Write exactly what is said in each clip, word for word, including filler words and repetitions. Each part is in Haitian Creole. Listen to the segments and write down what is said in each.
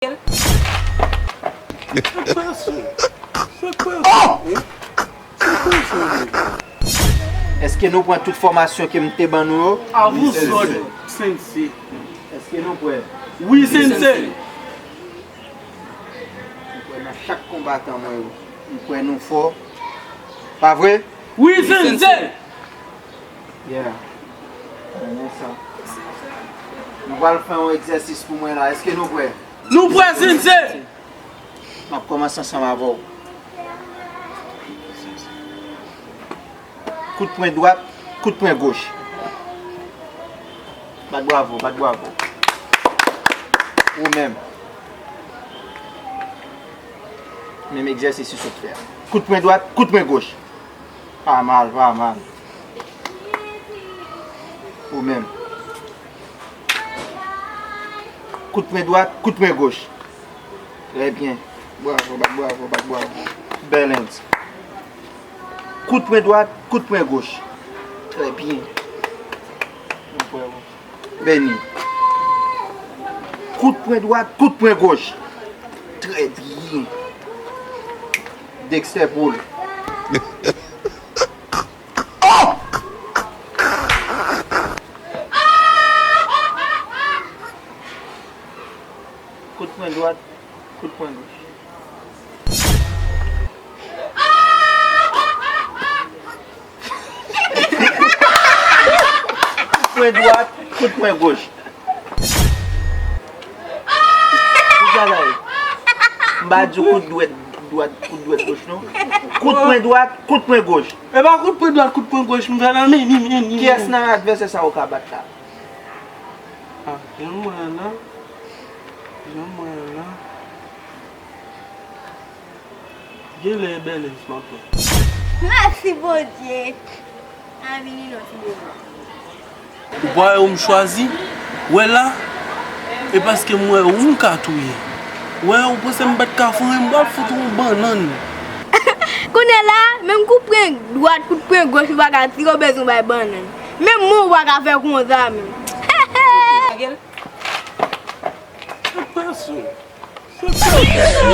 Sa k pase? Sa k pase? Sa k pase? Èske nou pran tout fòmasyon ke m te ban nou yo? A vous ordres, sensei. Èske nou prè? Wi, sensei. M kwè nan chak konbatan mwen yo. M kwè nou fò. Pa vre? Wi, sensei. Yeah. Renmen sa. Nou pral fè yon egzèsis pou mwen la. Èske nou prè? Nou prè, sensei. M ap kòmanse ansanm avè w. Kout pwen dwat, kout pwen goch. Bat bravo, bat bravo. Ou menm. Menm egzèsis ou sot fè a. Kout pwen dwat, kout pwen goch. Pa mal, pa mal. Ou menm. Kout pwen dwat, kout pwen goch. Trè byen. Bravo, bat bravo, bat bravo. Bèl end. Kout pwen dwat, kout pwen goch. Trè byen. Beni. Kout pwen dwat, kout pwen goch. Trè byen. Dexter Pool. Oh! Kout pwen dwat, kout pwen goch. Kout pwen dwat, kout pwen goch. Ki bagay? M pa di w kout dwèt dwat, kout dwèt goch non. Kout pwen dwat, kout pwen goch. E pa kout pwen dwat, kout pwen goch, m fè nan meni, meni. Kiyès nan advèsè sa ou ka bat la? Ah, jan m wè a la. Jan m wè a la. Genlè e Bèlens m ap pran. Mèsi Bondye. A vini non ti bebe. Ou pa wè ou m chwazi? Wè la? E paske m wè ou m ka touye. Wè ou panse m pa t ka fè anyen, m pral fout ou yon bannann. Kounye la, menm kout pwen dwat, kout pwen goch ou pa ka tire, ou bezwen bay bannann. Menm mwen ou pa ka fè konsa menm. Sa k pase w? Sa k pase w?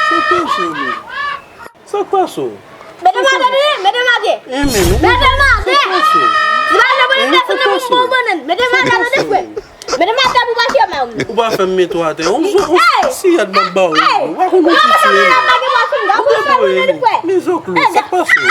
Sa k pase w? Sa k pase w? Mete maten, mete maten. Mete maten. Sa k pase w? Di pa vle pou li fè sou mwen pou bon bannann. Mete maten, mete frè. Mete maten pou mache mè. Ou pa fè m mete w atè. Ou siyad m ap ba w. Ou pa konn ou ti tire. Ou pa konn ou ti tire. Mezoklo, sa k pase w?